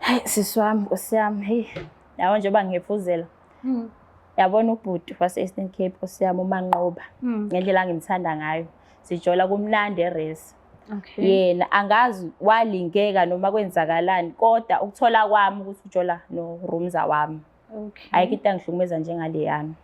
Hayi sisi wami, nkosi yami, hey. Yabo njengoba ngihefuzela. Yabona ubhuti wase-Eastern Cape nkosi yami uManqoba. Ngendlela angimthanda ngayo. Sijola kumnandi eRes. Okay. Yena angazi walingeka noma kwenzakalani kodwa ukuthola kwami ukuthi ujola noRumza wami. Okay. Ayikho into angihlukumeza njengaleyana.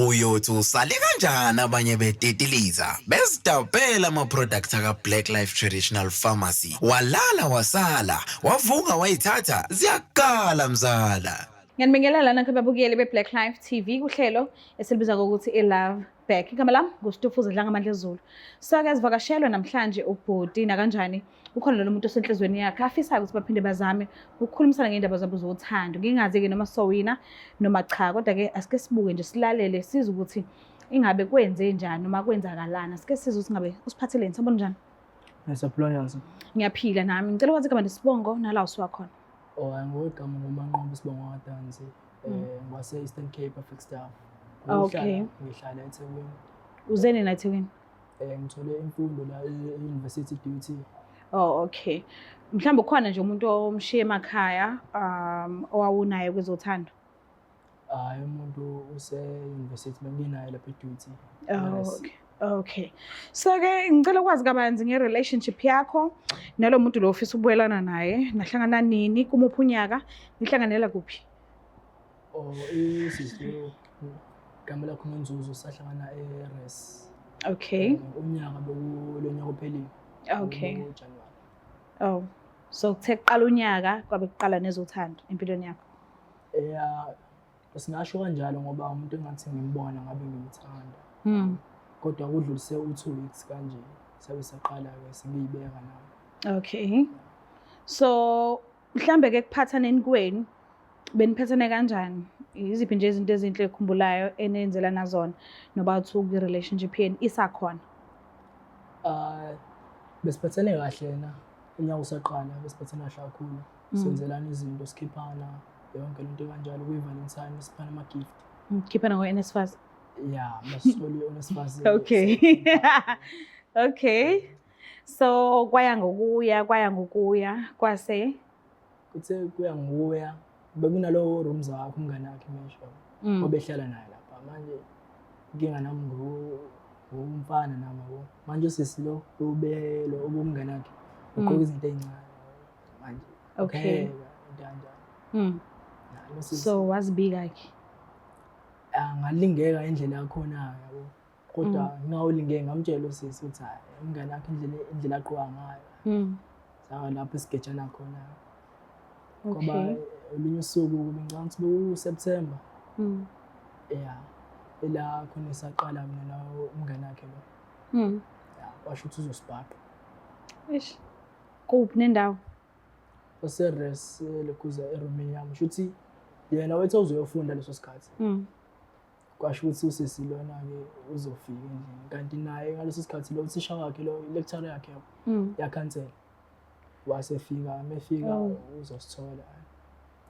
Uyothi usale kanjani abanye betitiliza bezidabhela ama-product aka-Black Life Traditional Pharmacy walala wasala wavuka wayithatha ziyakala mzala. Ngiyanibingelela nonke babukeli be-Black Life TV kuhlelo esilibiza ngokuthi i-Love Back. Igama lami nguStufuza Dlangamandla Zulu. So-ke sivakashelwe namhlanje ubhuti nakanjani ukhona lo muntu osenhlizweni yakhe afisayo ukuthi baphinde bazame ukukhulumisana ngendaba zabo zothando. Ngingazi-ke noma sowina noma cha, kodwa-ke asike sibuke nje silalele sizwe ukuthi ingabe kwenze njani noma kwenzakalani. Asike sizwe ukuthi ngabe usiphatheleni. Sawubona njani? Ngiyaphila njani? Ngiyaphila nami. Ngicela ukwazi igama nesibongo nala usuka khona. Oh, ngowegama nguManqoba isibongo kaDansi. Ngwase Eastern Cape eFlagstaff. Okay. Ngihlala eThekwini. Uze nini eThekwini? Ngithole imfundo la e-University DUT. Oh, okay. Mhlawumbe ukhona nje umuntu omshiye emakhaya owawunaye kwezothando? Hayi, umuntu use-university benginaye lapha e-DUT. Oh, okay. Okay. So ke ngicela ukwazi kabanzi nge-relationship yakho nalo muntu lo ofisa ukubuyelana naye. Nahlangana nini, kumuphi unyaka, nihlanganela kuphi? Oh, isisi igama lakho Nonzuzo, sahlangana e-Res. Okay. Umnyaka bekulo nyaka ophelile. Okay. January. Oh. So kuthe kuqala unyaka kwabe kuqala nezothando empilweni yakho. Yeah, singasho kanjalo ngoba umuntu engathi ngimbona ngabe ngimthanda. Kodwa kudlulise u-2 weeks kanje sabe saqala-ke sengiyibeka nami. Okay. So mhlambe ke kuphathaneni kwenu beniphathane kanjani? Iziphi nje izinto ezinhle ekhumbulayo enenzela nazona noba uthi kwi-relationship yenu isakhona? Besiphathene kahle na unyaka usaqala, besiphathene kahle kakhulu. Senzelana izinto, sikhiphana yonke lento kanjalo, kwi-Valentine siphana ama-gift. Khiphana ngo-NSFAS? Yeah, masithole u-NSFAS. Okay. Okay. So kwaya ngokuya, kwaya ngokuya, kwase kuthe kuya ngokuya bekunalowo rooms wakhe umngane wakhe mesho obehlala naye lapha. Manje inkinga nami ngumfana nami yabo. Manje usisi lo ubelo ubumngane wakhe ugqoka izinto ezincane manje. Okay. Into kanjalo. So wazibika ke. Ngalingeka indlela yakhona yabo. Kodwa ngawulingeka ngamtshela usisi ukuthi hayi umngane wakhe indlela agqoka ngayo. Saka lapho esigejana khona. Ngoba olunye usuku ngicabanga ukuthi beku-September. Yeah. Ela khona saqala mina nawo umngane wakhe lo. Yeah, washo ukuthi uzosibhaqa. Eish. Kuphi nendawo? Ose-res lokhuza erumini yami. Shuthi yena wethe uzoyofunda leso sikhathi. Kwasho ukuthi usisi lona-ke uzofika endlini. Kanti naye ngaleso sikhathi lo thisha wakhe lo lecturer yakhe yakhansela. Wasefika, mefika uzosithola.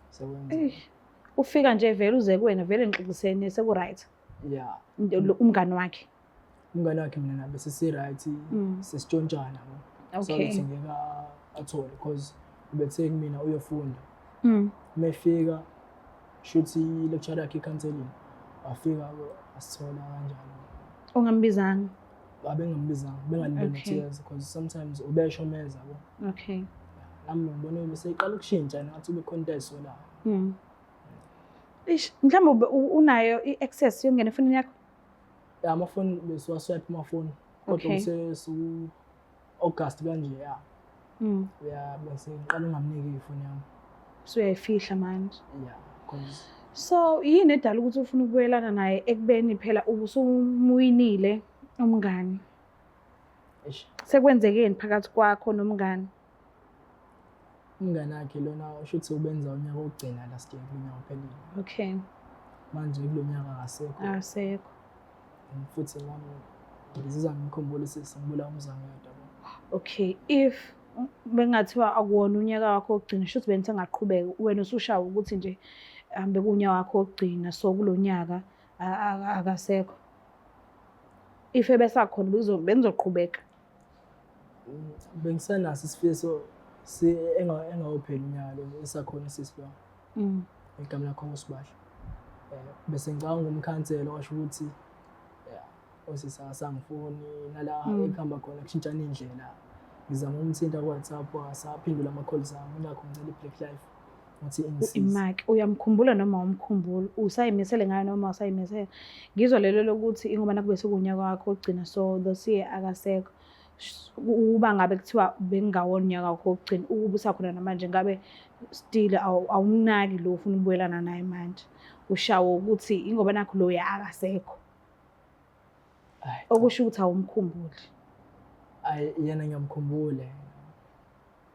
Sekwenza. Ufika nje vele uze kuwena vele nixoxisene seku right. Yeah. Umngani wakhe. Umngani wakhe mina nabe sesi right, sesitshontshana. Okay. So ngeke athole because ubethe kumina uyofunda. Mefika shuthi lecture yakhe ikhanselini. Wafika asithola kanjalo. Ungambizanga? Babengambizanga, bengalindele nokuthi because sometimes ubesho meza yabo. Okay. Nami ngibone beseqala ukushintsha ngathi ube khona into ayisolayo. Ish, mhlawumbe unayo i-access yokungena efonini yakho? Ya, amafoni besiwaswipe amafoni. Kodwa kuse August kanje ya. Ya, bese ngiqala ungamniki ifoni yami. Usuyayifihla manje. Yeah, because so yini edala ukuthi ufuna ukubuyelana naye ekubeni phela ubusumwinile umngani? Eish. Sekwenzekeni phakathi kwakho nomngani? Umngani wakhe lona usho ukuthi ubenza unyaka wokugcina last year, kulo nyaka ophelile. Okay. Manje kulo nyaka akasekho. Akasekho. Futhi nami ngizizwa ngimkhumbula usisi, ngibula umzamo yedwa. Okay, if bengathiwa akuwona unyaka wakho wokugcina, shuthi bengisengaqhubeka wena usushawa ukuthi nje Bekuwunyaka wakho wokugcina, so kulo nyaka akasekho. If ebesakhona benizoqhubeka. Bengisenaso isifiso engawupheli unyaka lo esakhona sisi lo. Igama lakho uSibahle. Bese ngicabanga umkhansela washo ukuthi yeah, osisi akasangifuni nala ekuhamba khona kushintshana indlela. Ngizama ukumthinta ku-WhatsApp akasaphendula ama-calls ami, nakho ngicela i-Black Life ukuthi ingisize. Imaki uyamkhumbula noma awumkhumbuli, usayimisele ngayo noma awusayimisele. Ngizwa lelo lokuthi ingoba nakube sekuwunyaka wakho wokugcina, so this year akasekho. Ukuba ngabe kuthiwa bekungawona unyaka wakho wokugcina, ukuba usakhona namanje ngabe still awumnaki lo ofuna ukubuyelana naye manje. Ushawa ukuthi ingoba nakhu loya akasekho. Okusho ukuthi awumkhumbuli. Ayi, yena ngiyamkhumbula.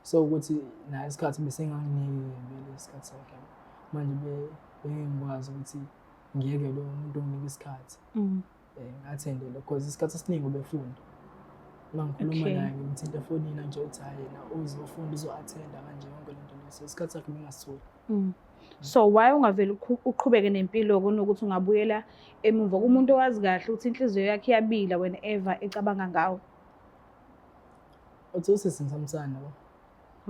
So ukuthi naye isikhathi bese nganginiki vele isikhathi sakhe. Manje bengikwazi ukuthi ngiyeke lo muntu onginika isikhathi. Ngathende because isikhathi esiningi ubefunda. Uma ngikhuluma naye ngimthinta efonini nje uthi hayi yena uzofunda uzo-attenda kanje yonke lento leyo. So isikhathi sakhe bengasitholi. So why ungaveli uqhubeke nempilo kunokuthi ungabuyela emuva kumuntu owazi kahle ukuthi inhliziyo yakhe iyabila whenever ecabanga ngawo? Uthi usisi ngisamthanda bo.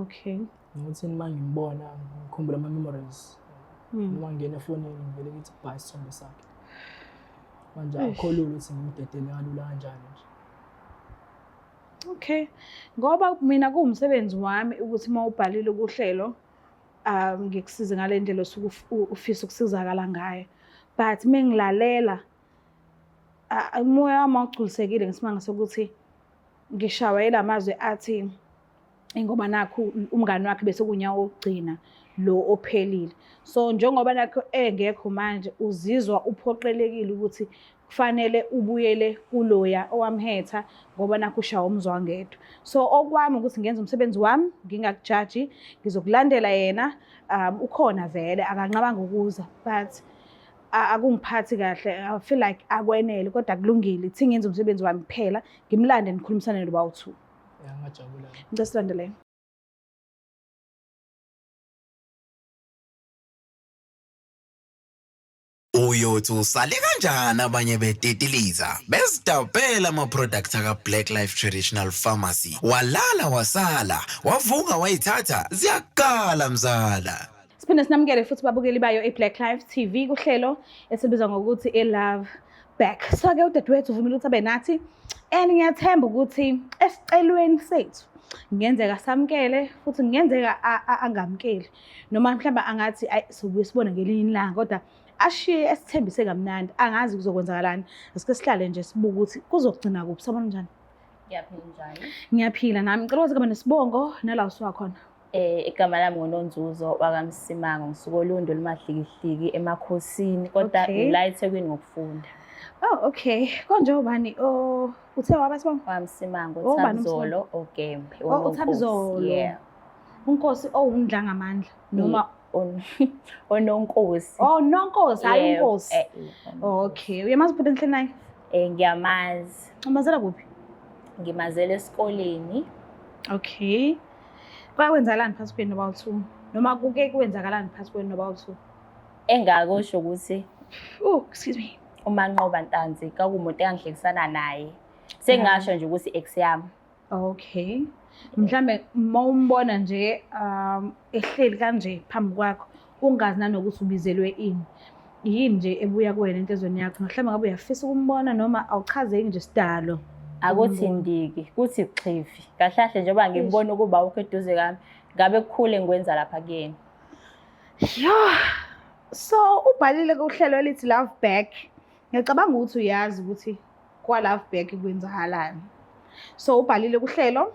Okay. Ngokuthi uma ngimbona ngikhumbula ama-memories. Noma ngingena efonini ngivele ngithi bha isithombe sakhe. Manje akukho lula ukuthi ngimdedele kalula kanjalo nje. Okay. Ngoba mina kuwumsebenzi wami ukuthi uma ubhalile kuhlelo ngikusize ngale ndlela osuke ufisa ukusizakala ngayo. But mengilalela umoya wami awugculisekile ngesimanga sokuthi ngishawa yila mazwi athi ingoba nakhu umngani wakhe bese kunyawo wokugcina lo ophelile. So njengoba nakho engekho manje uzizwa uphoqelekile ukuthi kufanele ubuyele kuloya owamhetha ngoba nakhu ushawa umzwangedwa. So okwami ukuthi ngenze umsebenzi wami ngingakujaji, ngizokulandela yena, ukhona vele akanqabanga ukuza, but akungiphathi kahle. I feel like akwenele kodwa kulungile, thi ngenze umsebenzi wami kuphela, ngimlande nikhulumisane noba u2. Yeah, ngajabula. Ngicela silandele. Uyothi usale kanjani abanye betitiliza bezidabhela ama-product aka-Black Life Traditional Pharmacy, walala wasala wavuka wayithatha ziyakala mzala. Siphinde sinamukele futhi babukeli bayo i-Black Life TV kuhlelo esibizwa ngokuthi i-Love Back. So-ke udadewethu uvumile ukuthi abe nathi and ngiyathemba ukuthi esicelweni sethu kungenzeka samukele futhi kungenzeka angamukeli, noma mhlawumbe angathi ayi sobuye sibone ngelinye ilanga, kodwa ashiye esithembise kamnandi. Angazi kuzokwenzakalani, asike sihlale nje sibuke ukuthi kuzogcina kuphi. Sabona njani? Ngiyaphila, njani? Ngiyaphila nami. Ngicela ukuthi kube nesibongo nala usuka khona. Igama lami nguNonzuzo wakaMsimango, ngisuka Olundi olumahlikihliki emakhosini, kodwa ngila eThekwini ngokufunda. Oh, okay. Konje ubani? Oh, uthe waba sibongo? WaMsimango, uThabizolo Ogembe. Oh, uThabizolo. Yeah. Unkosi owundlangamandla noma Ononkosi. Oh, Nonkosi, hayi unkosi. Okay. Uyamazi ubhuti enhle naye? Ngiyamazi. Umazela kuphi? Ngimazela esikoleni. Okay. Kwakwenzakalani phakathi kwenu noba u2? Noma kuke kwenzakalani phakathi kwenu noba u2? Engakusho ukuthi Oh, excuse me. uManqoba Ntanzi kwakuwumuntu engangihlekisana naye. Sengingasho nje ukuthi ex yami. Okay. Mhlambe mawumbona nje ehleli kanje phambi kwakho ungazi nanokuthi ubizelwe ini. Yini nje ebuya kuwena enhlizweni yakho? Mhlawumbe ngabe uyafisa ukumbona noma awuchazeki nje sidalo. Akuthi ndiki, kuthi xhifi. Kahle kahle njengoba ngibona ukuba ukho eduze kwami, ngabe kukhule ngikwenza lapha kuyena. Yo. So ubhalile kuhlelo elithi Love Back. Ngiyacabanga ukuthi uyazi ukuthi kwa Love Back kwenzakalani. So ubhalile kuhlelo,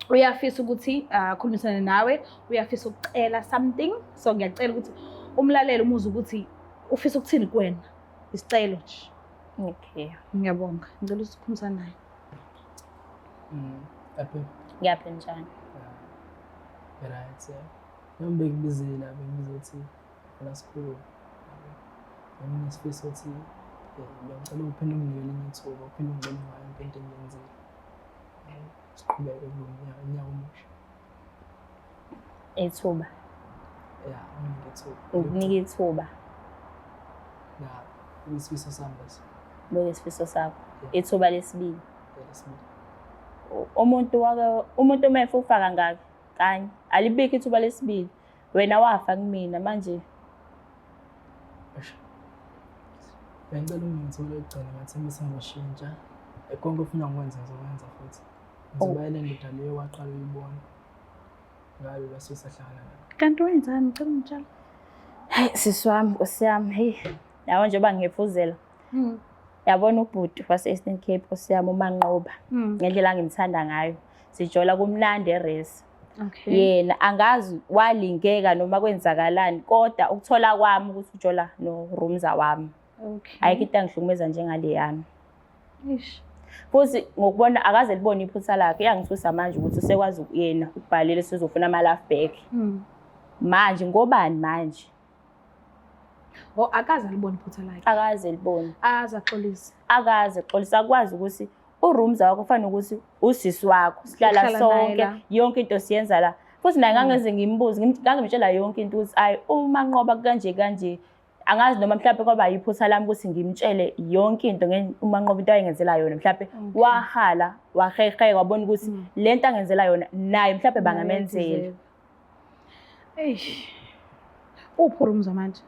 uyafisa ukuthi akhulumisane nawe, uyafisa ukucela something. So ngiyacela ukuthi umlalele umuzwe ukuthi ufisa ukuthini kuwena. Isicelo nje. Okay. Ngiyabonga. Ngicela ukuthi ukhulumisane naye. Happy. Ngiyaphila, njani? Yeah. Right. Yeah. Noma bekubizela, bengibiza ukuthi la sikhulu. Nginesifiso ukuthi bengicela uphinde unginike elinye ithuba, uphinde ungibone ngayo yonke into engiyenzile. Siqhubeke kulo nyaka, unyaka omusha. Ithuba. Ya, unginike ithuba. Ukunika ithuba. Ya, kuyisifiso sami leso. Bekuyisifiso sakho. Ithuba lesibili. Lesibili. Umuntu wake umuntu uma efa ufa kangaki? Kanye. Alibikho ithuba lesibili. Wena wafa kumina manje. Eish. Bengicela unginike ithuba lokugcina, ngathembisa ngizoshintsha. Konke ofuna ngikwenze ngizokwenza futhi. Ngizoba yile ndoda leyo waqala uyibona. Ngayo la sahlangana nayo. Kanti wenzani? Ngicela ungitshela. Hayi sisi wami, Nkosi yami, hey. Yabo njengoba ngiphuzela. Yabona ubhuti wase-Eastern Cape, Nkosi yami, uManqoba. Ngendlela angimthanda ngayo. Sijola kumnandi e-res. Yena angazi walingeka noma kwenzakalani, kodwa ukuthola kwami ukuthi ujola noRumza wami. Ayikho into angihlukumeza njengaleyana. Eish. Futhi ngokubona akaze libone iphutha lakhe, iyangithusa manje ukuthi usekwazi yena ukubhalela sizofuna ama-love back. Manje ngobani manje? Oh, akaze alibone iphutha lakhe. Akaze libone. Akaze axolise. Akaze xolisa, akwazi ukuthi uRumza wakho ufana ukuthi usisi wakho, sihlala Uhlala naye sonke, la. yonke into siyenza la. Futhi naye ngangeze ngimbuze, ngangimtshela yonke into ukuthi ayi uma nqoba kanje kanje, angazi noma mhlawumbe kwaba yiphutha lami ukuthi ngimtshele yonke into uma nqoba into ayengenzela yona, mhlawumbe wahala waheheka wabona ukuthi le nto angenzela yona naye mhlawumbe bangamenzela. Eish. Uphi uRumza manje?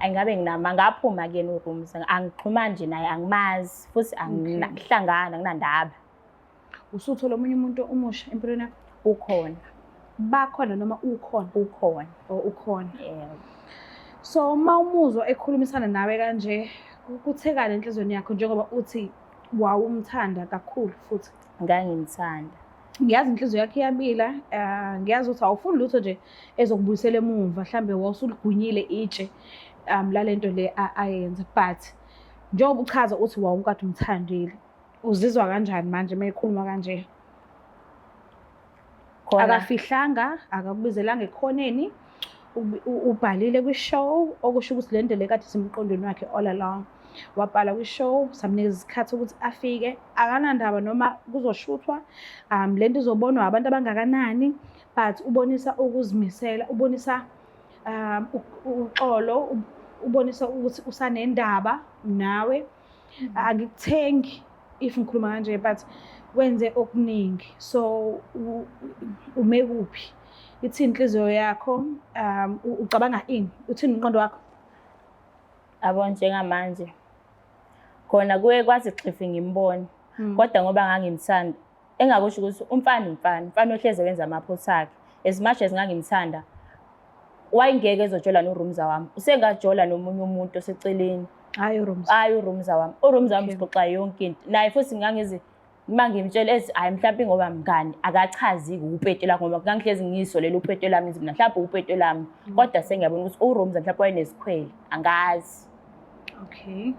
Ayingabe nginama ngaphuma kuyena uRumza, angixhumani nje naye, angimazi futhi anginakuhlangana, anginandaba. Usuthola omunye umuntu omusha empilweni yakho? Ukhona. Bakhona noma ukhona? Ukhona. Oh, ukhona. Yebo. So uma umuzwa ekhulumisana nawe kanje, kuthekani enhliziyweni yakho njengoba uthi wawumthanda kakhulu futhi? Ngangimthanda. Ngiyazi inhliziyo yakho iyabila, ngiyazi ukuthi awufuni lutho nje ezokubuyisela emumva, mhlambe wawusuligwinyile itshe lalento le ayenza, but njengoba uchaza uthi wawukade umthandile, uzizwa kanjani manje uma ekhuluma kanje? Khona Akafihlanga, akakubizelanga ekhoneni, ubhalile kwi-show, okusho ukuthi le nto le kade isemqondweni wakhe all along. Wabhala kwi-show, samnikeza isikhathi ukuthi afike, akanandaba noma kuzoshuthwa, le nto izobonwa abantu abangakanani, but ubonisa ukuzimisela, ubonisa uxolo, ubonisa ukuthi usanendaba nawe. Angikuthengi if ngikhuluma kanje, but wenze okuningi. So ume kuphi? Ithini inhliziyo yakho? Ucabanga ini? Uthini umqondo wakho? Yabo njengamanje khona kuye kwathi xifi ngimbona, kodwa ngoba ngangimthanda, engakusho ukuthi umfana umfana, umfana ohleze wenza amaphutha akhe. As much as ngangimthanda, wayengeke ezojola noRumza wami, usengajola nomunye umuntu oseceleni. Hayi uRumza. Hayi uRumza wami. URumza wami sixoxa yonke into naye, futhi ngangizi uma ngimtshela ethi hayi mhlawumbe ngoba mngani akachazi upete lakho, ngoba ngangihlezi ngiyisolela upete lami, ngithi mina mhlawumbe upete lami, kodwa sengiyabona ukuthi uRumza mhlawumbe wayenesikhwele, angazi. Okay.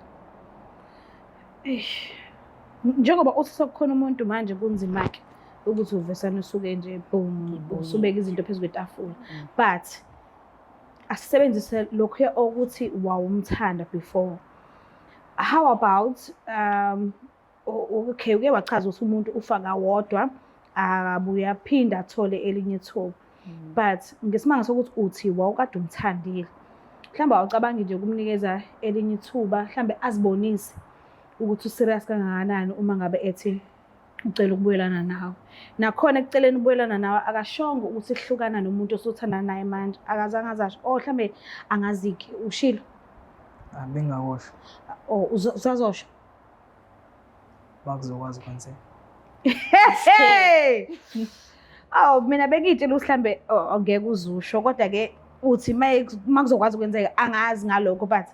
Eish. Njengoba uthi sekukhona umuntu manje, kunzima-ke ukuthi uvesane usuke nje boom, Ngibonile. usubeke izinto phezu kwetafula. But asisebenzise lokhu okuthi wawumthanda before. How about okay, uke wachaza ukuthi umuntu ufa kawodwa, akabuye aphinde athole elinye ithuba. But ngesimanga sokuthi uthi wawukade umthandile, mhlawumbe awucabangi nje ukumnikeza elinye ithuba, mhlawumbe azibonise ukuthi userious kangakanani uma ngabe ethi ucela ukubuyelana nawe. Nakhona ekuceleni ukubuyelana nawe akashongo ukuthi hlukana nomuntu osuthandana naye manje, akazange azasho. Oh, mhlambe angaziki, ushilo? Bengingakosho. Oh, usazosho? Bakuzokwazi ukwenzeka. Hey! Oh, mina bengiyitshela ukuthi mhlambe, oh, ngeke uzusho, kodwa ke uthi uma kuzokwazi ukwenzeka angazi ngalokho, but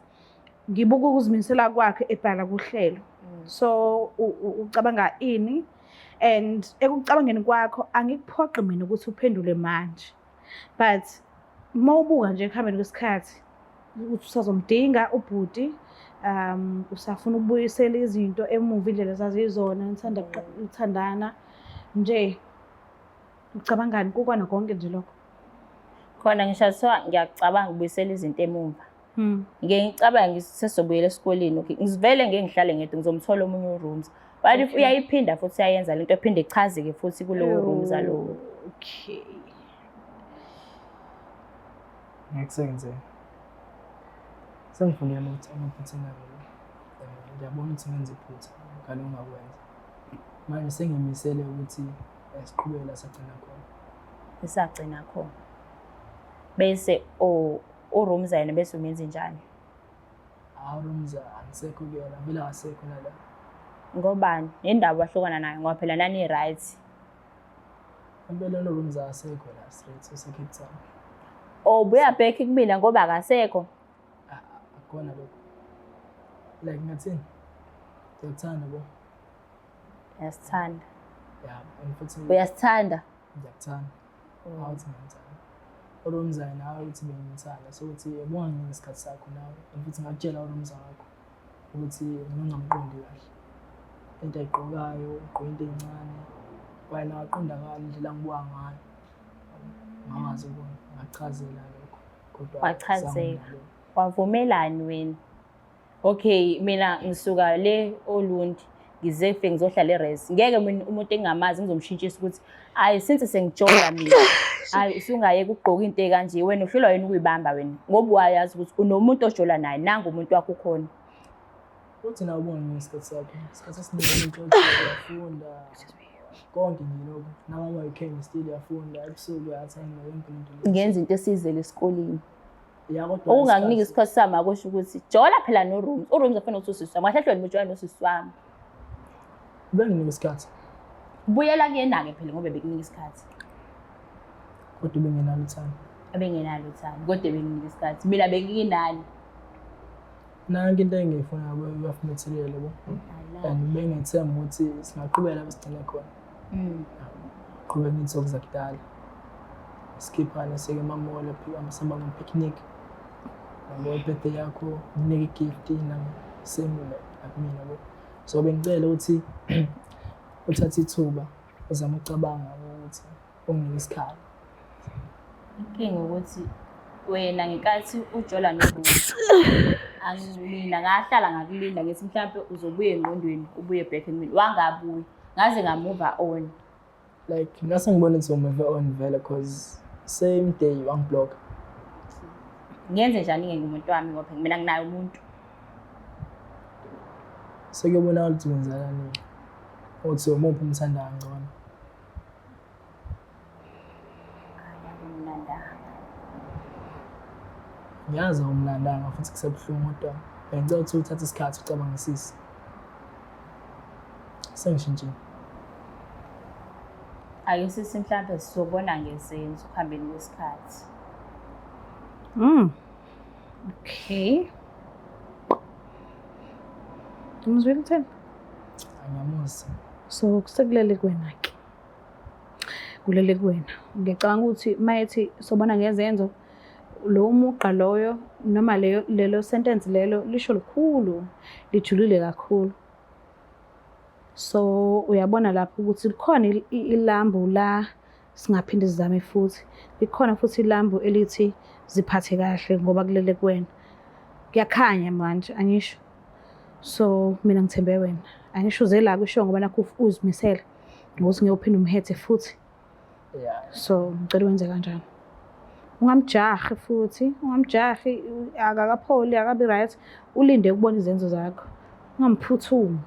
ngibuka ukuzimisela kwakhe ebhala kuhlelo. So ucabanga ini? And ekucabangeni kwakho angikuphoqi mina ukuthi uphendule manje, but uma ubuka nje ekuhambeni kwesikhathi ukuthi usazomdinga ubhuti, usafuna ukubuyisela izinto emuva indlela zaziyizona, nithanda ukuthandana nje, ucabangani kukona konke nje lokho? Khona ngisho kuthiwa ngiyacabanga ukubuyisela izinto emumva. Ngike ngicabange ngithi sesizobuyela esikoleni, okay, ngivele ngeke ngihlale ngedwa, ngizomthola omunye uRooms. But if uyayiphinda futhi uyayenza lento, ephinde ichazeke futhi kulowo Rooms alowo. Okay. Ngeke sengenzeka. Sengifundile amaphutheni ami. Ngiyabona ukuthi ngenza iphutha ngale ongakwenza. Manje sengimisele ukuthi siqhubeke la sagcina khona. Esagcina khona. Bese uRumza yena bese umenze njani? Hawu, uRumza angisekho kuyena, vele akasekho nala. Ngobani? Yindaba wahlukana naye ngoba phela nani-right. Empeleni uRumza akasekho la straight, use-Cape Town. Oh, buya back kumina ngoba akasekho. Akukhona lokho. Like ngathini? Ngiyakuthanda bo. Uyasithanda. Yeah, and futhi Uyasithanda. Ngiyakuthanda. Awuthi ngiyamthanda. URumza nawe uthi bengimthanda. So uthi yabonga nginika isikhathi sakho nawe. And futhi ngakutshela uRumza wakho ukuthi mina ungamqondi kahle. Into ayigqokayo, ugqoka into ey'ncane. Kwaye nawe aqondakala indlela angibuka ngayo. Ngakwazi ngachazela lokho. Kodwa Wachazela. zange. Wavumelani wena? Okay, mina ngisuka le Olundi ngize fike ngizohlala eRes. Ngeke mina umuntu engingamazi ngizomshintshisa ukuthi hayi, since sengijola mina. Hayi, usungayeka ukugqoka into ekanje, wena uhlulwa yini ukuyibamba wena, ngoba wayazi ukuthi unomuntu ojola naye, nangu umuntu wakho ukhona. Uthi nawe ubonge nginika isikhathi sakho. Isikhathi esiningi umuntu uyafunda. Konke nje lokho. Nama-weekend still uyafunda, ebusuku uyathanda yonke lento le. Ngenza into esizele esikoleni. Ya, kodwa Okungakunika isikhathi sami akusho ukuthi jola phela noRooms. URooms afuna ukuthi usisi wami. Kahle hle wena ujola nosisi wami. Benginika isikhathi. Buyela kuyena-ke phela ngoba bekunika isikhathi. Kodwa bengenalo uthando. Abengenalo uthando, kodwa bekunika isikhathi. Mina benginani. Nanke into engiyifuna yabo uyafumathelela yabo. And bengethemba ukuthi singaqhubeka lapho sigcine khona. Qhubeka ngithi zakudala. Sikhiphane sike ema-mall, sihamba ngama-picnic. Yabo, i-birthday yakho nginike i-gift nami same like mina yabo. So bengicela ukuthi uthathe ithuba uzame ukucabanga ukuthi unginike isikhala. Inkinga ukuthi wena ngenkathi ujola noRooms, mina ngahlala ngakulinda ngithi mhlampe uzobuya engqondweni ubuye back kumina, wangabuyi ngaze nga-move on. Like ngase ngibona ukuthi move on vele cause same day wangiblock. Ngenze njani-ke ngumuntu wami ngoba mina nginaye umuntu. Sekuyobonakala ukuthi kwenzakalani. Uthi umuphi umthanda kangcono. Akumnandanga. Ngiyazi awumnandanga futhi kusebuhlungu, kodwa bengicela ukuthi uthathe isikhathi ucabangisise. Sengishintshile. Ake sithi mhlampe sizobona ngesenzo ekuhambeni kwesikhathi. Okay. Umzwile utheni? Angiyamuzi. So sekulele kuwena ke. Kulele kuwena. Ngiyacabanga ukuthi mayethi sobona ngezenzo, lo mugqa loyo noma leyo lelo sentence lelo lisho lukhulu, lijulile kakhulu. So uyabona lapho ukuthi likhona ilambu la singaphinde sizame futhi. Likhona futhi ilambu elithi ziphathe kahle ngoba kulele kuwena. Kuyakhanya manje, angisho. So mina ngithembe wena. Angisho uze la kusho ngoba nakho uzimisele ngokuthi ngeke uphinde umhethe futhi. So ngicela wenze kanjalo. Ungamjahi futhi, ungamjahi, akakapholi, akabi right. Ulinde ukubona izenzo zakho. Ungamphuthumi.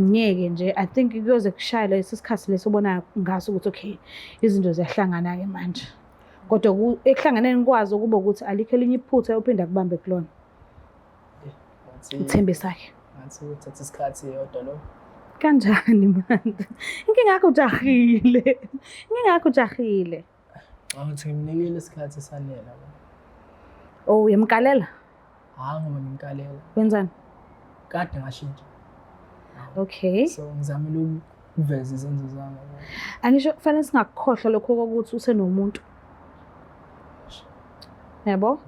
Ngeke nje, I think kuyoze kushaye lesi sikhathi leso obona ngaso ukuthi okay, izinto ziyahlangana-ke manje. Kodwa ekuhlanganeni kwazo kuba ukuthi alikho elinye iphutha oyophinda kubambe kulona. Uthembisa-ke. Ngathi uthatha isikhathi yodwa lo. Kanjani manje? Inkinga yakho ujahile. Inkinga yakho ujahile. Ngathi ngimnikile isikhathi esanele yabo. Oh, uyamkalela? Hayi, ngoba ngimkalela. Wenzani? Kade ngashintsha. Okay. So ngizamile ukuveza izenzo zami yabo. Angisho kufanele singakukhohlwa lokho kokuthi usenomuntu. Yabo?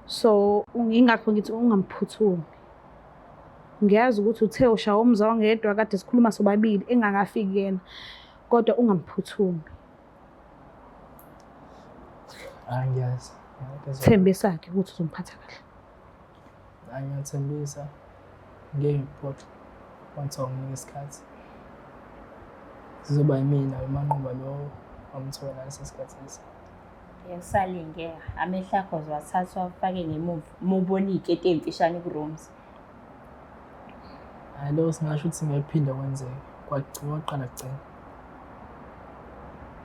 So ingakho ngithi ungamphuthumi. Ngiyazi ukuthi uthe ushaya umzwa ngedwa kade sikhuluma sobabili engakafiki yena. Kodwa ungamphuthumi. Hayi, ngiyazi. Thembisa-ke ukuthi uzomphatha kahle. Hayi, ngiyathembisa. Ngeke ngikuphoxe. Kwathiwa nginike isikhathi. Sizoba yimina uManqoba lo wamthola leso sikhathi lesi. Usalingeka. Amehlo akho uzowathatha uwafake ngemuva uma ubona iy'keti ey'mfishane ku-rooms. Hhayi, lokho singasho ukuthi ngeke kuphinde kwenzeke. Kwaqala kugcina.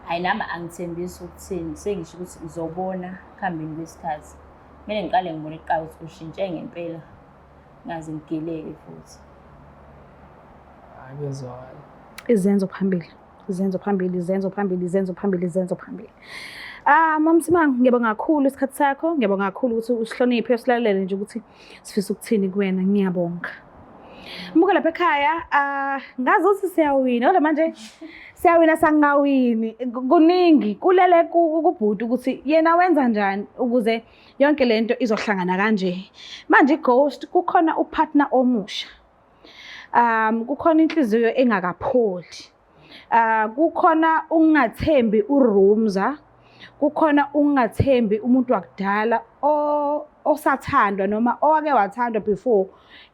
Hhayi, nami angithembisi ukuthini, sengisho ukuthi ngizobona ekuhambeni kwesikhathi. Kumele ngiqale ngibone kuqala ukuthi ushintshe ngempela, ngingaze ngigileke futhi. Hhayi, kuyezwakala. Izenzo phambili, izenzo phambili, izenzo phambili, izenzo phambili, izenzo phambili. Ah, Mamsimang, ngiyabonga kakhulu isikhathi sakho, ngiyabonga kakhulu ukuthi usihloniphe, usilalele nje ukuthi sifisa ukuthini kuwena, ngiyabonga. Mbuka lapha ekhaya, ah, ngazi ukuthi siyawina, kodwa manje siyawina sangawini. Kuningi kulele kubhuti ukuthi yena wenza njani ukuze yonke lento izohlangana kanje. Manje i-ghost kukhona upartner omusha. Kukhona inhliziyo engakapholi. Kukhona ukungathembi uRumza, kukhona ukungathembi umuntu wakudala osathandwa noma owake wathandwa before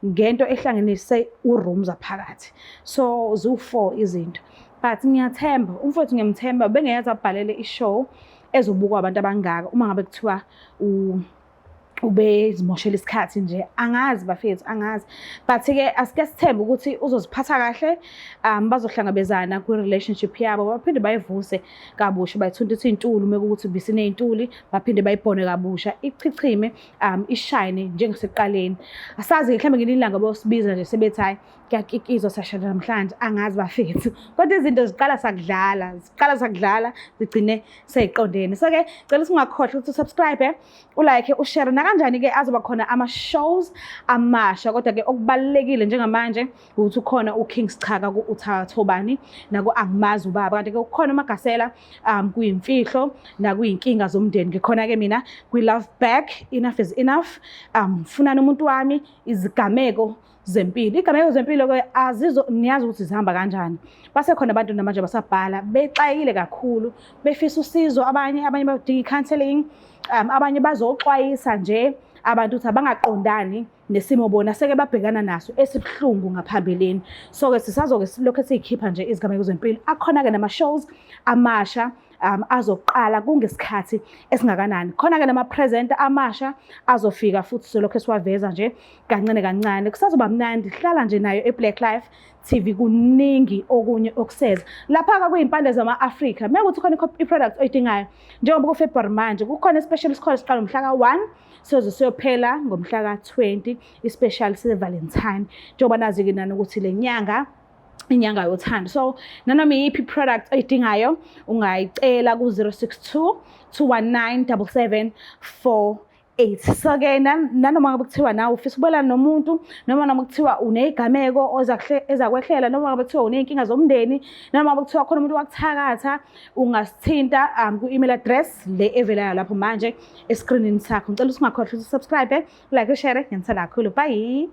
ngento ehlanganise uRumza phakathi. So ziwu-4 izinto. But ngiyathemba, umfowethu ngiyamthemba, bengeyazi abhalele i-show ezobukwa abantu abangaka uma ngabe kuthiwa ubezimoshela isikhathi nje. Angazi bafethu, angazi. But-ke asike sithembe ukuthi uzoziphatha kahle, bazohlangabezana kwi-relationship yabo, baphinde bayivuse kabusha, bayithuntise iy'ntuli uma kuwukuthi bisiney'ntuli, baphinde bayibhone kabusha, ichichime, ishayine njengasekuqaleni. Asazi-ke mhlawumbe ngelinye ilanga bayosibiza nje sebethi hhayi kuyakikizwa siyashada namhlanje, angazi bafethu. Kodwa izinto ziqala sakudlala, ziqala sakudlala, zigcine seyiqondene. So-ke cela ukuthi ungakhohlwa ukuthi usubscribe, ulike, ushare, nakanjani-ke azoba khona ama-shows amasha. Kodwa-ke okubalulekile njengamanje ukuthi ukhona uKing Schaka ku-Uthathobani naku-Angimazi Ubaba, kanti-ke ukhona uMagasela kuyimfihlo nakuyinkinga zomndeni. Ngikhona-ke mina kwi-Love Back, Enough is Enough, funani umuntu wami, izigameko zempilo. Igameko zempilo-ke azizo, niyazi ukuthi zihamba kanjani. Basekhona abantu namanje basabhala bexakekile kakhulu, befisa usizo, abanye badinga i-counseling, abanye bazoxwayisa nje abantu ukuthi abangaqondani nesimo bona seke babhekana naso esibuhlungu ngaphambilini. So-ke sisazoke silokhu siyikhipha nje izigameko zempilo. Akhona-ke nama-shows amasha azoqala kungesikhathi esingakanani. Khona-ke nama-presenter amasha azofika futhi, solokhu esiwaveza nje kancane kancane. Kusazoba mnandi, hlala nje nayo e-Black Life TV, kuningi okunye okuseza. Lapha-ke kuyimpande zama-Afrika, uma kuthi khona i-product oyidingayo, njengoba ku-February manje, kukhona i-special esikhona siqala ngomhla ka-1, siyoze siyophela ngomhla ka-20, i-special se-Valentine. Njengoba nazi-ke nani ukuthi le nyanga inyanga yothando. So nanoma iyiphi i-product oyidingayo ungayicela ku-062 219 7748. So-ke nanoma ngabe kuthiwa nawe ufisa ukubelana nomuntu, noma kuthiwa uneyigameko ezakwehlela, noma ngabe kuthiwa uney'nkinga zomndeni, noma ngabe kuthiwa khona umuntu wakuthakatha, ungasithinta ku-email address le evelayo lapho manje eskrinini sakho. Ngicela ukuthi ungakhohlwa ukuthi usubscribe, like, ushare. Ngiyanithanda kakhulu. Bye.